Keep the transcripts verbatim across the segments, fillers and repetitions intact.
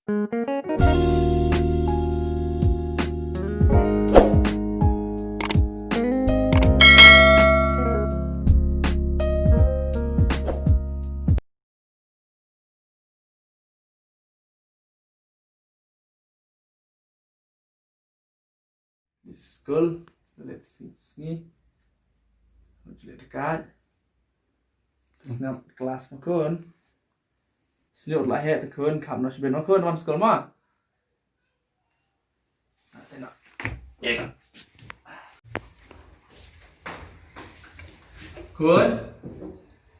Skul, leit sngi, sngi. Leit ka. Sngap klas ma khun. Sngewbha la heh te khun, kham noh shibun ma khun, wan skul ma. Khun,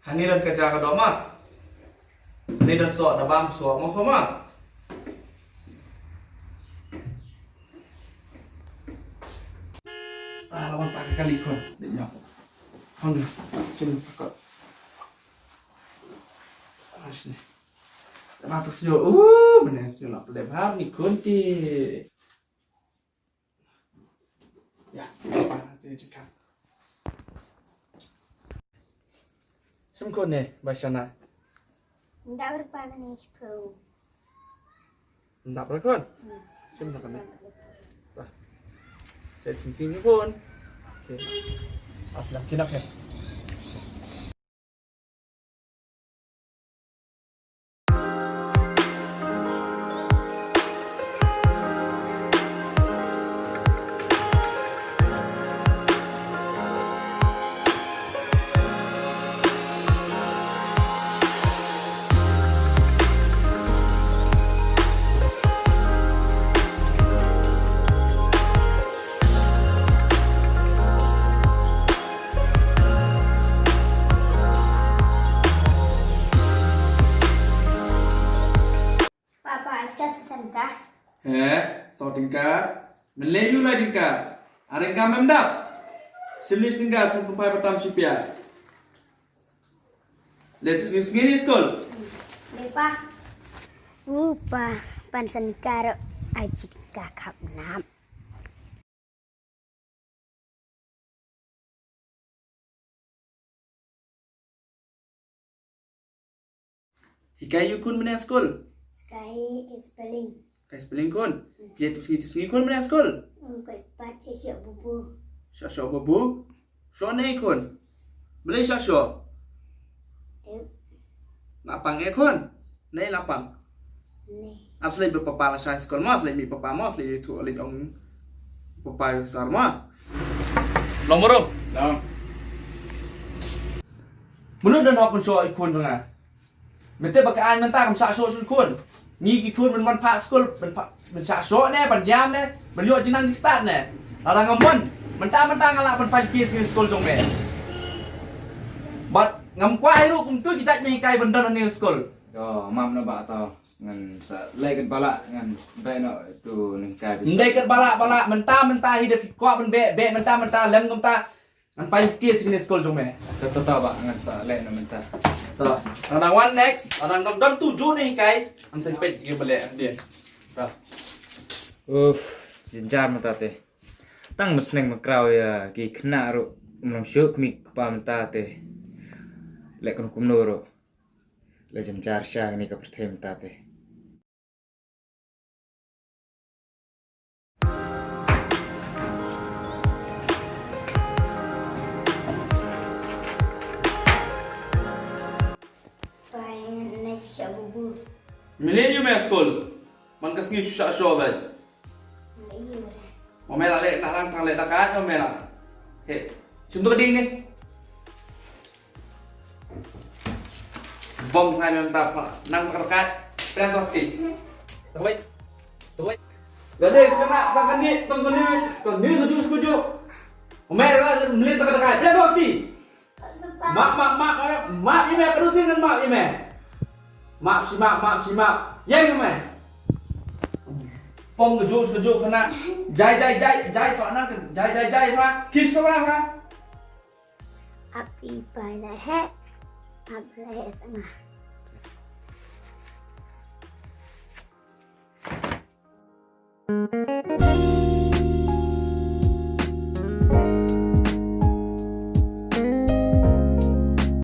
hangne don ka ja ka doh ma. Hangne don soh, da bam soh ma khun ma. Ah, la wan ta ka kali khun. Dei nyap. Khun, shin pakot. Ah, shin. Ba tu sio. Uh, mane sio na pele bhar ni khun ti. Ya, ba te jingkhan. Shim khun ne, ba shana. Nda ur pa ne shpeu. Nda ur khun. Shim na khun ne. Ba. Te sim sim khun. Okay. Aslam kinak ya. Papa, ai pisa sa tyngka. He, saw tyngka. Mynlei ïu lai tyngka. Ar tyngka mem dap. Shim ni tyngka, sngewbha pynphai patam shi pia. Leit sngi sngi ni skul. Leit pa. U pa, pan san karo ai chi tyngka khap nap. Hikai ïu khun mynne skul. Hikai spelling. Hikai spelling khun. Phi ïa tip sngi tip sngi khun mynne skul. Ngam kwah pat sha shoh bubu. Sha shoh bubu. Shoh ne khun. Balei sha shoh? Em. La pang e khun. Nei la pang. Nei. Ap slei ba papa la shai skul ma, slei mi papa ma, slei tu lei ong papa ïa sar ma. Long maro. Long. Mano don hok ban shoh i khun jong nga. Mynta ba ka aiñ mynta kam shah shoh shuh khun. Ngi ki khun ban wan phah skul, ban phah, ban shah shoh ne, ban ïam ne, ban ïoh jingnang jingstad ne. Lada ngam wan, mynta mynta nga lah ban phah ki sha skul jong me. Bad ngam kwah hi ruh kumtu ki jait ngi hikai ban don ha skul. Yo, mam na ba to. Ngan sa leh kat ba lah, ngan dei no tu ngi hikai. Ndei kat ba lah, ba lah, mynta mynta hi da phi kwah ban beh, beh mynta mynta, lem kumta. Ngan phai ïa ki sha kine skul jong me. To to to ba ngan sa leh na mynta. To. Ngan wan next. Ngan dang dang tu ju ne hikai. Ngan sa peit ki ba leh dien. To. Uff, jynjar mynta te. Tang ma sneng ma kraw ïa ki khynnah ruh. Ym long shuh kmie kpa mynta te. Leh kumno kumno ruh. Leh jynjar sha kane ka pyrthei mynta te. Fine, next, Abu. Millennium High School. Man ka sngi shu shah shoh bad. Mo me la leh na lang tang leh da ka mo me la. He, shim tu ka ding ni. Bom snai mem ta pha nang ta ka. Pren tu ti. Tu wei. Tu wei. Ga dei kena ta ka ni, ta ka ni, ta ni ka ju ka ju. Mo me la mlin ta ka. Pren tu ti. Map, map, map, map, map ïa me, ka rusin ngan map ïa me. Map, shi map, map, shi map. Ïeng ïa me. Pom ka juk, ka juk kena. Jai, jai, jai, jai, pa na, jai, jai, jai, pa. Kiss ka pa, pa. Ap i pai la he. Ap la he sa nga.